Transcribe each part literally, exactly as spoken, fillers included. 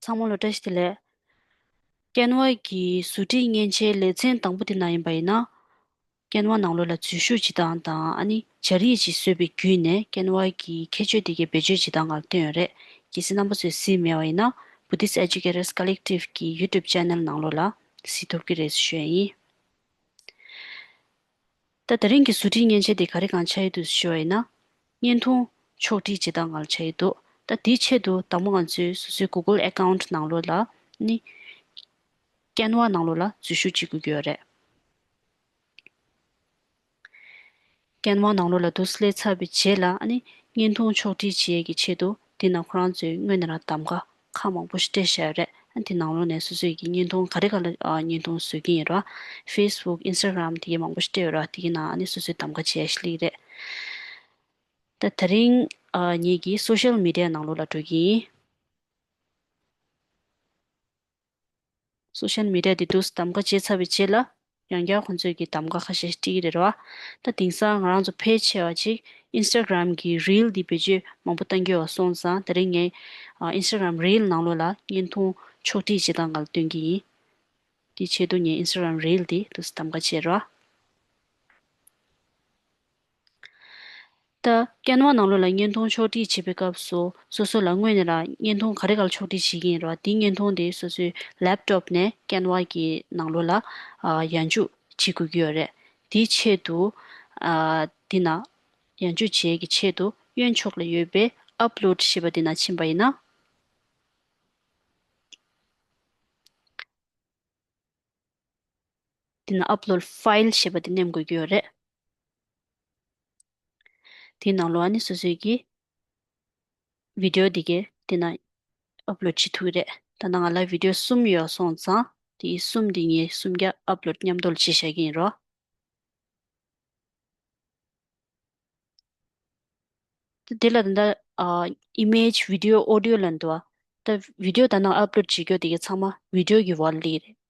ཚང་མ་ལ་བཀྲ་ཤིས་བདེ་ལེགས། ཀེན་ཝ་གི་བཟོ་སྒྲིག་མཉེན་ཆས་ལེ་ཚན་དང་པོ་དེ་ནང་ཡིན་པ་ཡིན་ན། ཀེན་ཝ་ནང་ལོགས་ལ་འཛུལ་ཞུགས་བྱེད་སྟངས་དང་ཨ་ནི་སྦྱར་ཡིག་ཅིག་བཟོས་པའི་བརྒྱུད་ནས་ཀེན་ཝ་གི་ཁྱད་ཆོས་དེ་གའི་བེད་སྤྱོད་བྱེད་སྟངས་སྒང་ལ་བསྟན་ཡོད་རེད། གལ་སྲིད་རྣམ་པ་ཚོས་གཟིགས་མེད་པ་ཡིན་ན། Buddhist Educators Collective གི་YouTube channel ནང་ལོགས་ལ་གཟིགས་ཐུབ་ཀྱི་རེད་ཞུ་ཡ་ཡིན། ད་དེ་རིང་གི་བཟོ་སྒྲིག་མཉེན་ཆས་དེ་ག་རེ་སྒང་ཆགས་ཡོད་འདུག་ཞུ་བ་ཡིན་ན། བརྙན་ཐུང་ཕྱོགས་སྒྲིག་བྱེད་སྟངས་སྒང་ལ་ཆགས་ཡོད་འདུག་ད་དེའི་ཆེད་དུ་དང་པོ་ང་ཚོས་སོ་སོའི་Google account ནང་ལོགས་ལ་ནི་ཀེན་ཝ་ནང་ལོགས་ལ་འཛུལ་ཞུགས་བྱེད་དགོས་ཀྱི་ཡོད་རེད། ཀེན་ཝ་ནང་ལོགས་ལ་འདུག་སླེབས་ཚར་བའི་རྗེས་ལ་ཨ་ནི་བརྙན་ཐུང་ཕྱོགས་སྒྲིག་བྱེད་ཡས་ཀྱི་ཆེད་དུ་དེ་ནང་ཁོ་རང་ཚོས་སྔོན་ནས་རང་གདམ་ག་ཁག་མང་པོ་ཞིག་སྤྲད་བཞག་ཡོད་རེད། ཨ་དེ་ནང་ལོགས་ནས་སོ་སོའི་གི་བརྙན་ཐུང་ག་རེ་ག་ལ་ཨ་བརྙན་ཐུང་བཟོ་གི་ཡིན་ར། Facebook Instagram དེ་གའི་མང་པོ་ཞིག་སྤྲད་ཡོད་ར། དེ་གའི་ནང་ཨ་ནི་སོ་སོའི་གདམ་ག་བྱེད་ཡས་ཞིག་སླེབས་ཀྱི་རེད། ད་དེ་རིང་ཨ་ངེད་ཀྱིས་social media ནང་ལོགས་ལ་འགྲོ་གི་ཡིན། Social media དེ་འདུག་གདམ་ག་བྱས་ཚར་བའི་རྗེས་ལ་ཡང་བསྐྱར་ཁོང་ཚོས་ཀྱི་གདམ་ག་ཁ་ཤས་ཤིག་སྤྲད་ཀྱི་རེད་ར། ད་དེང་སང་ང་རང་ཚོ་ཕལ་ཆེ་བ་ཅིག་Instagram གི་reel དེ་བེད་སྤྱོད་མང་པོ་གཏང་གི་ཡོད་སོང་ཙང་དེ་རིང་ངས་ཨ་Instagram reel ནང་ལོགས་ལ་བརྙན་ཐུང་ཕྱོགས་སྒྲིག་བྱེད་སྟངས་སྒང་ལ་སྟོན་གྱི་ཡིན། དེའི་ཆེད་དུ་ངས་Instagram reel དེ་འདུག་གདམ་ག་བྱས་ར། ད་ཀེན་ཝ་ནང་ལོགས་ལ་བརྙན་ཐུང་ཕྱོགས་སྒྲིག་བྱེད་པའི་སྐབས་སུ་སོ་སོ་ལ་དངོས་གནས་རང་བརྙན་ཐུང་ག་རེ་ག་ལ་ཕྱོགས་སྒྲིག་བྱེད་ཀྱི་ཡིན་རོགས། དེའི་བརྙན་ཐུང་དེ་སོ་སོའི་laptop ནས་ཀེན་ཝ་གི་ནང་ལོགས་ལ་ཨ་ཡར་འཇུག་བྱེད་དགོས་ཀྱི་ཡོད་རེད། དེའི་ཆེད་དུ་ཨ་དེ་ན་ཡར་འཇུག་བྱེད་ཀྱི་ཆེད་དུ་གཡོན་ཕྱོགས་ལ་ཡོད་པའི་upload ཞེས་པ་དེ་ན་ཕྱིན་པ་ཡིན་ན། དེ་ན་upload file ཞེས་པ་དེ་མནན་དགོས་ཀྱི་ཡོད་རེད། དེའི་ནང་ལོགས་ཨ་ནི་སོ་སོའི་གི་video དེ་གའི་དེ་ན་upload བྱེད་ཐུབ་ཀྱི་རེད། ད་ནང་ང་ལ་video གསུམ་ཡོད་སོང་ཙང་དེའི་གསུམ་དེ་ངས་གསུམ་ཀ་upload མཉམ་དུ་བྱེད་བཞག་གི་ཡིན་རོགས། དེ་ལ་ད་ལྟ་ཨ་image video audio ལབ་འདུག་བ། ད་video ད་ནང་upload བྱེད་རྒྱུ་དེ་གའི་ཚང་མ་video གི་འོག་ལ་སླེབས་རེད།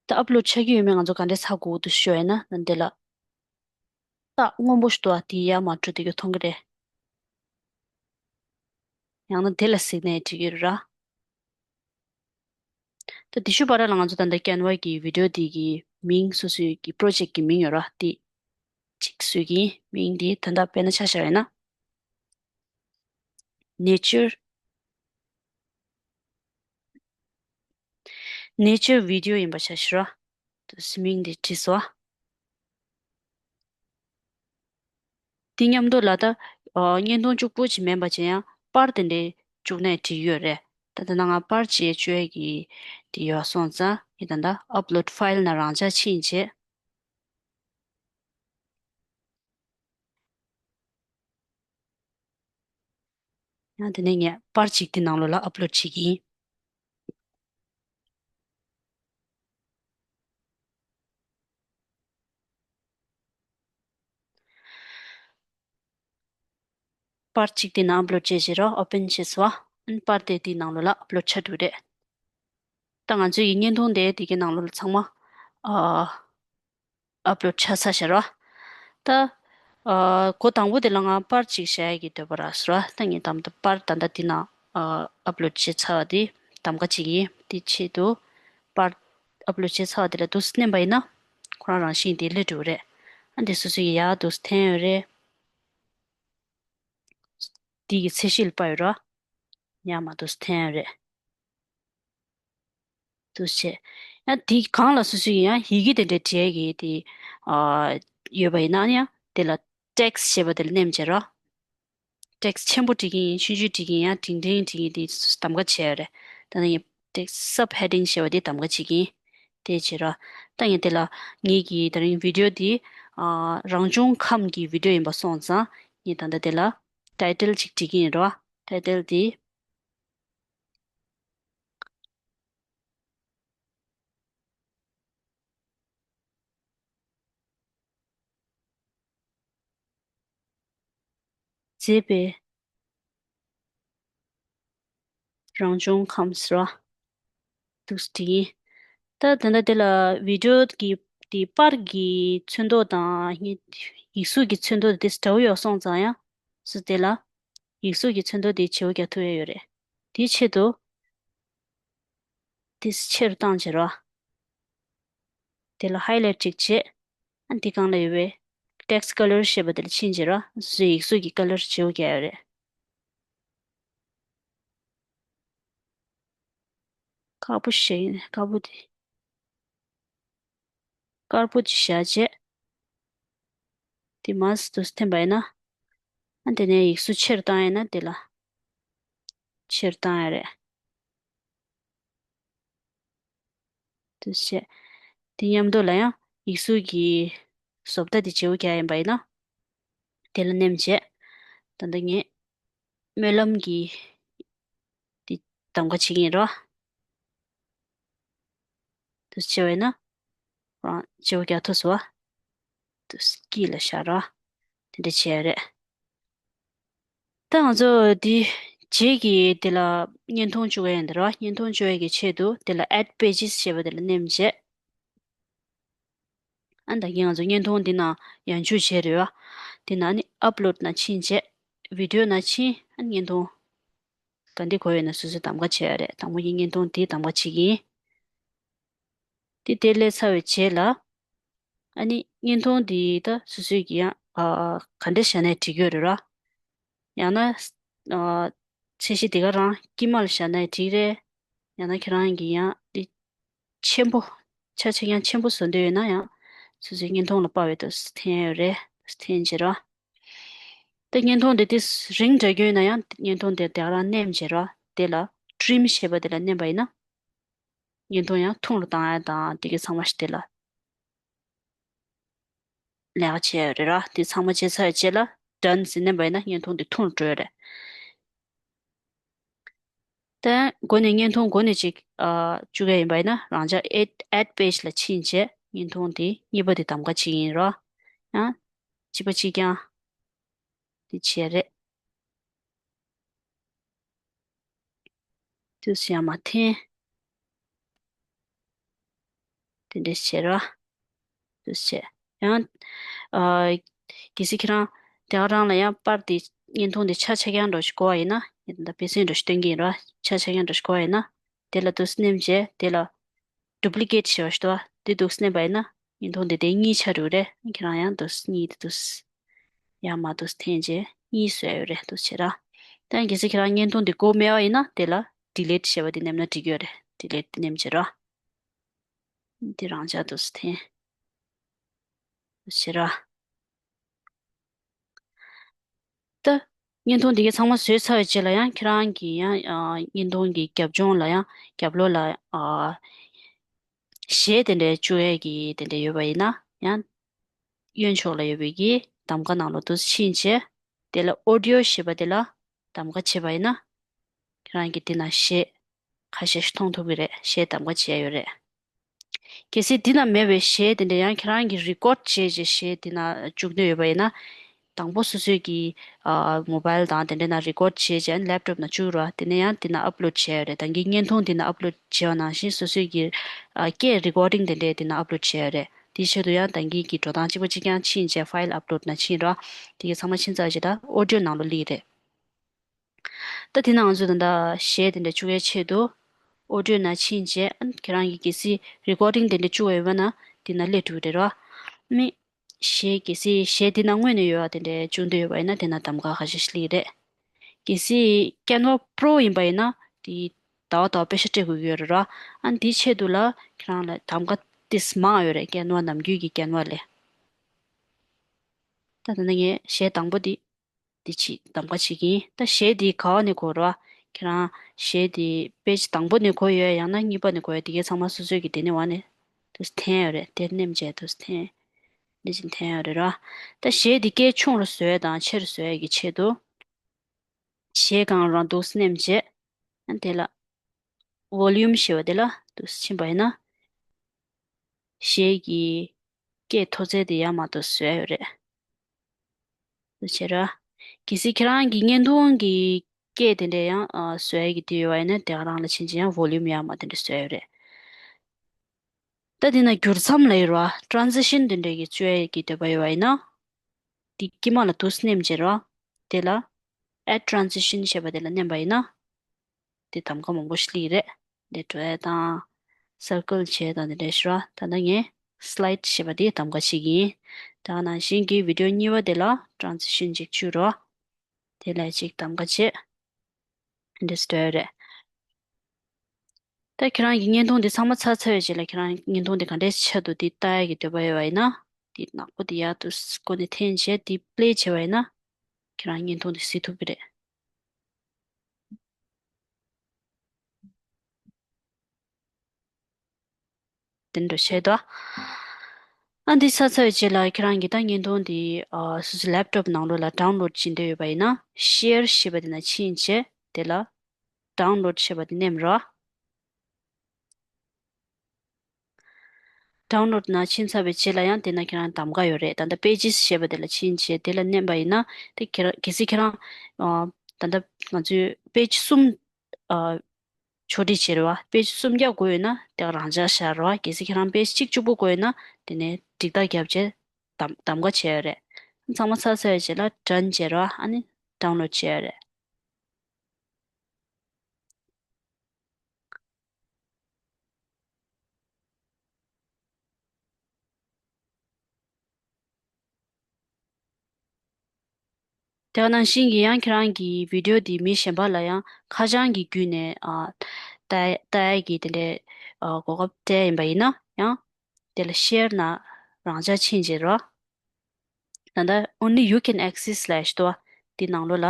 ད་upload ཆགས་ཀྱི་ཡོད་མེད་ང་ཚོ་ག་འདྲས་ཚར་དགོས་འདུག་ཞུ་ཡ་ཡིན་ན་ད་འདི་ལ། རྟགས་སྔོན་པོ་ཞིག་འདུག་བ། དེ་ཡར་མར་འགྲོ་དེ་གའི་མཐོང་གི་རེད། ཡང་ན་དེ་ལ་གཟིགས་ནས་འགྲིག་གི་རེད་ར། ད་དེ་ཤུ་བར་ལ་ང་ཚོ་ད་ལྟ་ཀེན་ཝ་གི་video དེ་གི་མིང་སོ་སོའི་གི་project གི་མིང་ཡོད་ར། དེ་གཅིག་བཟོས་ཀྱི་ཡིན། མིང་དེ་ད་ལྟ་དཔེར་ན་ཆ་བཞག་ཡིན་ན། nature nature video ཡིན་པ་ཆ་བཞག་ར། དུ་སི་མིང་དེ་བྲིས་སོ། དེ་མཉམ་དུ་ལ་ད་ཨ་བརྙན་ཐུང་གཅིག་པོ་ཅིག་མིན་པ་ཅིག་ཡང་པར་དེ་འདྲའི་བཅུག་ནས་བྲིས་ཡོད་རེད། ད་ད་ནང་ང་པར་ཅིག་བཅོས་ཀྱི་དེ་ཡོད་སོང་ཙང་ངས་ད་ལྟ་upload file ནང་རང་འཇགས་ཕྱིན་བྱས། ཡང་དེ་ནས་ངས་པར་གཅིག་དེ་ནང་ལོགས་ལ་upload བྱེད་ཀྱི་ཡིན། པར་གཅིག་དེ་ནང་upload བྱས་བྱས་རོགས། open བྱས་སོ། ཨ་ནི་པར་དེ་དེའི་ནང་ལོགས་ལ་upload ཆགས་འགྲོ་རེད། ད་ང་ཚོའི་བརྙན་ཐུང་དེ་དེ་གའི་ནང་ལོགས་ལ་ཚང་མ་ཨ། upload ཆགས་ཚར་ཤག་ར། ད་ཨ་འགོ་དང་པོ་དེ་ལ་ང་པར་གཅིག་བཞག་ཡ་གི་འདོད་པ་རག་སོང་ར། ད་ངས་ད་ལྟ་པར་ད་ལྟ་འདི་ནང་ཨ་upload བྱས་ཚར་བ་དེ་གདམ་ག་གཅིག་ཡིན། དེ་ཆེད་དུ་པར་upload བྱས་ཚར་བ་དེ་ལ་འདུག་སེ་མནན་པ་ཡིན་ན་ཁོ་རང་རང་བཞིན་དེ་སླེབས་འགྲོ་གི་རེད། ཨ་འདི་སོ་སོ་ཡི་ཡར་འདུག་སེ་འཐེན་ཡོད་རེད། དེ་གི་ཚད་གཞི་ལ་པར་ཡོད་ར། ཡར་མར་འདུག་སེ་འཐེན་ཡོད་རེད། འདུག་སེ་བྱས། ཡང་དེ་སྒང་ལ་སོ་སོ་ཡི་ཡང་ཡི་གེ་དེ་འདྲའི་འབྲི་ཡ་གི་དེ་ཨ་ཡོད་པ་ཡིན་ན་ཡང་དེ་ལ་text ཞེས་པ་དེ་ལ་མནན་བྱས་རོགས། text ཆེན་པོ་འབྲི་གི་ཡིན། ཆུང་ཆུང་འབྲི་གི་ཡིན། ཡང་འབྲིང་འབྲིང་འབྲི་གི་ཡིན། དེ་གདམ་ག་བྱས་ཡོད་རེད། ད་ནི་text subheading ཞེས་པ་དེ་གདམ་ག་བྱེད་ཀྱི་ཡིན། དེ་བྱེད་རོགས། ད་ངས་དེ་ལ་ངེད་ཀྱི་དེ་རིང་video དེ་ཨ་རང་བྱུང་ཁམས་ཀྱི་video ཡིན་པ་སོང་ཙང་ངས་ད་ལྟ་དེ་ལ་title ཅིག་འབྲི་གི་ཡིན་རོགས། title དེ། མཛེས་པའི་རང་བྱུང་ཁམས་ཟེར་བ་འདུག་སེ་བྲིས་ཡིན། ད་དེ་འདྲ་དེ་ལ་video གི་དེ་པར་གྱི་ཚོན་མདོག་དང་ཡིག་གཟུགས་ཀྱི་ཚོན་མདོག་དེ་འདྲ་བོ་ཡོད་སོང་ཙང་ཡང་སུ་དེ་ལ་ ཡིག་གཟུགས་ཀྱི་ཚོན་མདོག་དེ་བརྗེ་པོ་རྒྱག་ཐུབ་ཡ་ཡོད་རེད། དེའི་ཆེད་དུ། དེ་ཆེ་རུ་བཏང་བྱས་རོ། དེ་ལ་highlight གཅིག་བྱས། ཨ་འདི་སྒང་ལ་ཡོད་པའི་text color ཞེས་པ་དེ་ལ་ཕྱིན་བྱས་རོ། སོ་སོའི་ཡིག་གཟུགས་ཀྱི་color བརྗེ་པོ་རྒྱག་ཡ་རེད། དཀར་པོ་ཞིག་ཡིན། དཀར་པོ་དེ། དཀར་པོ་ཅིག་བཞག་རྗེས། དེ་མར་དུ་འཐེན་པ་ཡིན་ན། ཨ་དེ་ནས་ཡིག་གཟུགས་ཆེར་བཏང་ཡིན་ན་དེ་ལ། ཆེར་བཏང་ཡ་རེད། དུ་བྱས། དེ་མཉམ་དུ་ལ་ཡང་ཡིག་གཟུགས་ཀྱི་བཟོ་ལྟ་དེ་བརྗེ་པོ་རྒྱག་ཡིན་པ་ཡིན་ན། དེ་ལ་ནེམ་བྱས། ད་ལྟ་ངས་སྨོན་ལམ་གྱི་དེ་གདམ་ག་བྱེད་ཀྱི་ཡིན་རོ། དུ་བྱས་པ་ཡིན་ན། རང་བརྗེ་པོ་རྒྱག་ཐུབ་སོང་བ། དུ་དཀྱིལ་ལ་བཞག་རོ། དེ་འདྲ་བྱས་རེད། ད་ང་ཚོ་འདི་རྗེས་ཀྱི་དེ་ལ་བརྙན་ཐུང་བཅུག་ཡ་ཡིན་ད་རོ། བརྙན་ཐུང་བཅུག་ཡ་གི་ཆེད་དུ་དེ་ལ་add pages ཞེས་པ་དེ་ལ་ནེམ་བྱས། ཨ་ད་གིན་ང་ཚོ་བརྙན་ཐུང་འདི་ནང་ཡང་བཅུག་བྱས་རེད་བ། དེ་ནང་ནི་upload ནང་ཕྱིན་བྱས། video ནང་ཕྱིན། ཨ་བརྙན་ཐུང་ག་འདི་གོ་ཡོད་ན་སོ་སོས་གདམ་ག་བྱས་ཡ་རེད། དང་པོ་ཡིན་བརྙན་ཐུང་འདི་གདམ་ག་བྱེད་ཀྱི་ཡིན། དེ་དེ་སླེབས་ཚར་བའི་རྗེས་ལ། ཨ་ནི་བརྙན་ཐུང་འདི་ད་སོ་སོས་ཀྱི་ཡང་ཨ་ག་འདྲ་བྱས་ནས་བྲིས་ཀྱི་ཡོད་རེད་ར། ཡང་ན་ཨ་ཆ་ཤས་དེ་ག་རང་དཀྱིལ་མ་ལ་བཞག་ནའི་འགྲིག་རེད། ཡང་ན་ཁྱེད་རང་གིས་ཡང་འདི་ཆེན་པོ། ཆ་ཆ་ཡང་ཆེན་པོ་བཟོ་འདོད་ཡོད་ན་ཡང་། སོ་སོའི་བརྙན་ཐུང་ལ་དཔག་པའི་དུ་འཐེན་ཡོད་རེད། འཐེན་བྱེད་རོགས། ད་བརྙན་ཐུང་འདི་དེ་རིང་དྲགས་ཀྱི་ཡོད་ན་ཡང་བརྙན་ཐུང་དེ་དེ་ག་རང་ནེམ་བྱེད་རོགས། དེ་ལ་trim ཞེས་པ་དེ་ལ་ནེམ་པ་ཡིན་ན། བརྙན་ཐུང་ཡང་ཐུང་རུ་བཏང་ཡ་དང་དེ་གའི་ཚང་མ་ཞིག་དེ་ལ་ལས་ཀ་བྱས་ཡོད་རེད་ར། དེ་ཚང་མ་བྱས་ཚར་བའི་རྗེས་ལ་done ཟེར་ནས་པ་ཡིན་ན་བརྙན་ཐུང་དེ་ཐུང་རུ་འགྲོ་ཡོད་རེད། དེ་འགོ་ནས་བརྙན་ཐུང་འགོ་ནས་ཅིག་ཨ་བཅུག་ཡ་ཡིན་པ་ཡིན་ན་རང་ཅག་add add page ལ་ཕྱིན་རྗེས་བརྙན་ཐུང་དེ་གཉིས་པ་དེ་གདམ་ག་བྱེད་ཀྱི་ཡིན་རོ། ཡང་གཅིག་པ་གཅིག་རྐྱང་དེ་བྱས་རེད། དུས་ཡར་མར་འཐེན། དེ་འདྲས་བྱེད་རོགས། དུས་བྱེད། ཡང་། ཨ། གལ་སྲིད་ཁྱེད་རང་། དེ་ག་རང་ལ་ཡང་པར་དེ། བརྙན་ཐུང་དེ་ཆ་ཆ་རྐྱང་འདྲ་ཞིག་དགོས་པ་ཡིན་ན། ཡང་ད་ཕན་ཚུན་འདྲ་ཞིག་སྟོན་གྱི་ཡིན་རོགས། ཆ་ཆ་རྐྱང་འདྲ་ཞིག་དགོས་པ་ཡིན་ན། དེ་ལ་དུས་ནེམ་བྱས་དེ་ལ། duplicate ཞེས་པ་ཞིག་འདུག་པ། དེ་འདུག་སེ་མནན་པ་ཡིན་ན། བརྙན་ཐུང་དེ་དེ་གཉིས་ཆགས་འགྲོ་གི་རེད། ཁྱེད་རང་ཡང་འདུག་སེ་གཉིས་དེ་འདུག་སེ། ཡར་མར་འདུག་སེ་འཐེན་རྗེས་གཉིས་བཟོས་ཡོད་རེད། འདུག་སེ་བྱེད་ར། ད་གལ་སྲིད་ཁྱེད་རང་བརྙན་ཐུང་དེ་དགོས་མེད་པ་ཡིན་ན་དེ་ལ་delete ཞེས་པ་དེ་མནན་ན་འགྲིག་གི་ཡོད་རེད། delete དེ་མནན་བྱེད་ར། དེ་རང་འཇགས་འདུག་སེ་འཐེན། འདུག་སེ་བྱེད་ར། ད། བརྙན་ཐུང་འདི་གའི་ཚང་མ་བཟོས་ཚར་བའི་རྗེས་ལ་ཡང་ཁྱེད་རང་གིས་ཡང་ཨ། བརྙན་ཐུང་གི་རྒྱབ་ལྗོངས་ལ་ཡང་རྒྱབ་ལོགས་ལ་ཨ། གཞས་དེ་འདྲའི་བཅུག་ཡས་ཀྱི་དེ་འདྲ་ཡོད་པ་ཡིན་ན་ཡང་། གཡོན་ཕྱོགས་ལ་ཡོད་པའི་གི་གདམ་ག་ནང་ལ་འདུག་སེ་ཕྱིན་རྗེས། དེ་ལ་audio ཞེས་པ་དེ་ལ་གདམ་ག་བྱས་པ་ཡིན་ན། ཁྱེད་རང་གིས་དེ་ན་གཞས་ཁ་ཤས་ཤིག་མཐོང་ཐུབ་ཀྱི་རེད། གཞས་གདམ་ག་བྱས་ཡོད་རེད། གལ་སྲིད་འདི་ན་མེད་པའི་གཞས་དེ་འདྲ་ཡང་ཁྱེད་རང་གིས་record བྱས་རྗེས་གཞས་འདི་ན་བཅུག་འདོད་ཡོད་པ་ཡིན་ན། དང་པོ་སོ་སོའི་གི་ཨ། mobile དང་དེ་འདྲ་ན་record བྱས་རྗེས་laptop ནང་བཅུག་རོགས། དེ་ནས་ཡང་དེ་ན་upload བྱས་ཡོད་རེད། ད་གིན་བརྙན་ཐུང་དེ་ན་upload བྱས་པ་ནང་བཞིན་སོ་སོའི་གི་ཨ། སྐད་recording དེ་འདྲས་དེ་ན་upload བྱས་ཡོད་རེད། དེའི་ཆེད་དུ་ཡང་ད་གིན་གི་འགྲོ་སྟངས་གཅིག་པ་གཅིག་རྐྱང་ཕྱིན་རྗེས་file upload ནང་ཕྱིན་རོགས། དེ་གི་ཚང་མ་ཕྱིན་ཚར་རྗེས་ད་audio ནང་ལ་སླེབས་རེད། ད་དེ་ནང་ང་ཚོས་ད་ལྟ་གཞས་དེ་འདྲ་བཅུག་ཡའི་ཆེད་དུ། audio ནང་ཕྱིན་རྗེས་ཨ། ཁྱེད་རང་གིས་གལ་སྲིད་recording དེ་འདྲ་བཅུག་པ་ཡོད་པ་ན་དེ་ན་སླེབས་འགྲོ་གི་རེད་རོ། མི། གཞས་གལ་སྲིད་གཞས་དེ་ན་སྔོན་ནས་ཡོད་པ་དེ་འདྲ་བཅུག་འདོད་ཡོད་པ་ཡིན་ན་དེ་ན་གདམ་ག་ཁ་ཤས་ཤིག་སླེབས་རེད། གལ་སྲིད་Canva Pro ཡིན་པ་ཡིན་ན་དེ་ཟླ་བ་ཟླ་བ་པེ་ཤ་སྤྲད་དགོས་ཀྱི་ཡོད་རེད་རོ། ཨ། དེའི་ཆེད་དུ་ལ་ཁྱེད་རང་ལ་གདམ་ག་ཏིས་མང་ཡོད་རེད། Canva ནམ་རྒྱུན་གྱི་Canva ལས། ད་ད་ནི་ངས་གཞས་དང་པོ་འདི། འདི་ཅིག་གདམ་ག་བྱེད་ཀྱི་ཡིན། ད་གཞས་འདི་ག་བ་ནས་གོ་རོ། ཁྱེད་རང་གཞས་འདི་page དང་པོ་ནས་གོ་ཡོད་ཡང་ན་གཉིས་པ་ནས་གོ་ཡོད། དེ་གའི་ཚང་མ་སོ་སོའི་གི་དེ་ནས་བ་ནས་དུ་འཐེན་ཡོད་རེད། དེར་ནེམ་བྱས་དུ་འཐེན། འདི་ཅིག་འཐེན་ཡོད་རེད་རོ། ད་གཞས་འདི་སྐད་ཆུང་རུ་བཟོ་ཡ་དང་ཆེ་རུ་བཟོ་ཡ་གི་ཆེད་དུ། གཞས་སྒང་རང་འདུག་སེ་ནེམ་བྱས། ཨ། དེ་ལ་volume ཞེས་པ་དེ་ལ་འདུག་སེ་ཕྱིན་པ་ཡིན་ན། གཞས་ཀྱི་སྐད་མཐོ་ཚད་དེ་ཡར་མར་དུ་བཟོ་ཡ་ཡོད་རེད། འདུག་བྱེད་ར། གལ་སྲིད་ཁྱེད་རང་གི་བརྙན་ཐུང་གི་སྐད་དེ་འདྲ་ཡང་ཨ། བཟོ་ཡ་གི་དེ་ཡོད་པ་ཡིན་ན་དེ་ག་རང་ལ་ཕྱིན་ཅི་ཡང་volume ཡར་མར་དེ་འདྲ་བཟོ་ཡ་ཡོད་རེད། ད་དེ་ན་བསྒྱུར་མཚམས་ལ་ཡོད་ར། transition དེ་འདྲ་གི་བཅོས་ཡ་གི་འདོད་པ་ཡོད་པ་ཡིན་ན། དེ་དཀྱིལ་མ་ལ་འདུག་སེ་ནེམ་བྱེད་ར། དེ་ལ། add transition ཞེས་པ་དེ་ལ་མནན་པ་ཡིན་ན། དེ་གདམ་ག་མང་པོ་ཞིག་སླེབས་ཀྱི་རེད། དེ་འགྲོ་ཡ་དང་། circle བྱས་དང་དེ་འདྲ་ཞིག་ར། ད་ལྟ་ངས་slide ཞེས་པ་དེ་གདམ་ག་བྱེད་ཀྱི་ཡིན། ད་ནང་བཞིན་གྱི་video གཉིས་པ་དེ་ལ་transition ཅིག་བཅུག་རོགས། དེ་ལ་ཅིག་གདམ་ག་བྱེད། འདི་འདྲས་འགྲོ་ཡ་རེད། ད་ཁྱེད་རང་གི་བརྙན་ཐུང་འདི་ཚང་མ་ཚར་ཚར་བའི་རྗེས་ལ་ཁྱེད་རང་བརྙན་ཐུང་འདི་ག་འདྲས་ཆགས་འདུག་འདི་ལྟ་ཡ་གི་འདོད་པ་ཡོད་པ་ཡིན་ན། འདི་ནག་པོ་འདི་ཡར་དུ་སྒོ་ནས་འཐེན་བྱས་འདི་play བྱས་པ་ཡིན་ན། ཁྱེད་རང་བརྙན་ཐུང་འདི་གཟིགས་ཐུབ་ཀྱི་རེད། དེ་འདྲ་བྱས་དོ། ཨ་འདི་ཚར་ཚར་བའི་རྗེས་ལ་ཁྱེད་རང་གིས་ད་བརྙན་ཐུང་འདི་ཨ་སོ་སོའི་laptop ནང་ལོགས་ལ་download བྱེད་འདོད་ཡོད་པ་ཡིན་ན། share ཞེས་པ་དེ་ན་ཕྱིན་བྱས་དེ་ལ་download ཞེས་པ་དེ་མནན་རོགས། download ནང་ཕྱིན་ཚར་བའི་རྗེས་ལ་ཡང་དེ་ན་ཁྱེད་རང་གདམ་ག་ཡོད་རེད། ད་ལྟ་pages ཞེས་པ་དེ་ལ་ཕྱིན་བྱས་དེ་ལ་མནན་པ་ཡིན་ན། དེ་ཁྱེད་རང་གལ་སྲིད་ཁྱེད་རང་ཨ་ད་ལྟ་ང་ཚོའི་page གསུམ་ཨ་ཕྱོགས་སྒྲིག་བྱེད་རེད་བ། page གསུམ་བརྒྱབ་དགོས་ཡོད་ན་དེ་རང་འཇགས་བཞག་རོགས། གལ་སྲིད་ཁྱེད་རང་page གཅིག་གཅིག་པོ་དགོས་ཡོད་ན་དེ་ནས་འགྲིག་རྟགས་བརྒྱབ་བྱས་གདམ་གདམ་ག་བྱས་ཡོད་རེད། ཚང་མ་ཚར་ཚར་བའི་རྗེས་ལ་done བྱེད་རོགས། ཨ་ནི་download བྱས་ཡོད་རེད། དེ་ག་ནང་བཞིན་གྱི་ཡང་ཁྱེད་རང་གི་video འདི་མི་གཞན་པ་ལ་ཡང་ཁ་བྱང་གི་བརྒྱུད་ནས་ཨ་ལྟ་ལྟ་ཡ་གི་དེ་འདྲའི་ཨ་གོ་སྐབས་སྤྲད་ཡིན་པ་ཡིན་ན་ཡང་དེ་ལ་share ན་རང་འཇགས་ཕྱིན་བྱེད་རོགས། ད་ལྟ་only you can access slash དོ། འདི་ནང་ལོགས་ལ་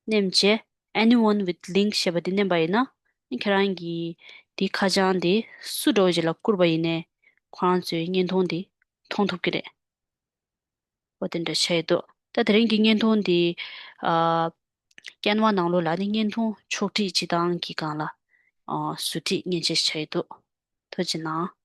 མནན་བྱས་anyone with link ཞེས་པ་འདི་མནན་པ་ཡིན་ན་ཁྱེད་རང་གིས་འདི་ཁ་བྱང་འདི་སུ་འདྲ་བོ་ཞིག་ལ་བསྐུར་བ་ཡིན་ནའི་ཁོ་རང་ཚོའི་བརྙན་ཐུང་འདི་མཐོང་ཐུབ་ཀྱི་རེད། འོ་དེ་འདྲ་བྱས་འདུག་ད་དེ་རིང་གི་བརྙན་ཐུང་འདི་ཨ་Canva ནང་ལོགས་ལ་ནི་བརྙན་ཐུང་ཕྱོགས་སྒྲིག་བྱེད་སྟངས་ཀྱི་སྒང་ལ་ཨ་ཟུར་ཁྲིད་མཉེན་ཆས་བྱས་འདུག་ཐུགས་རྗེ་གནང་།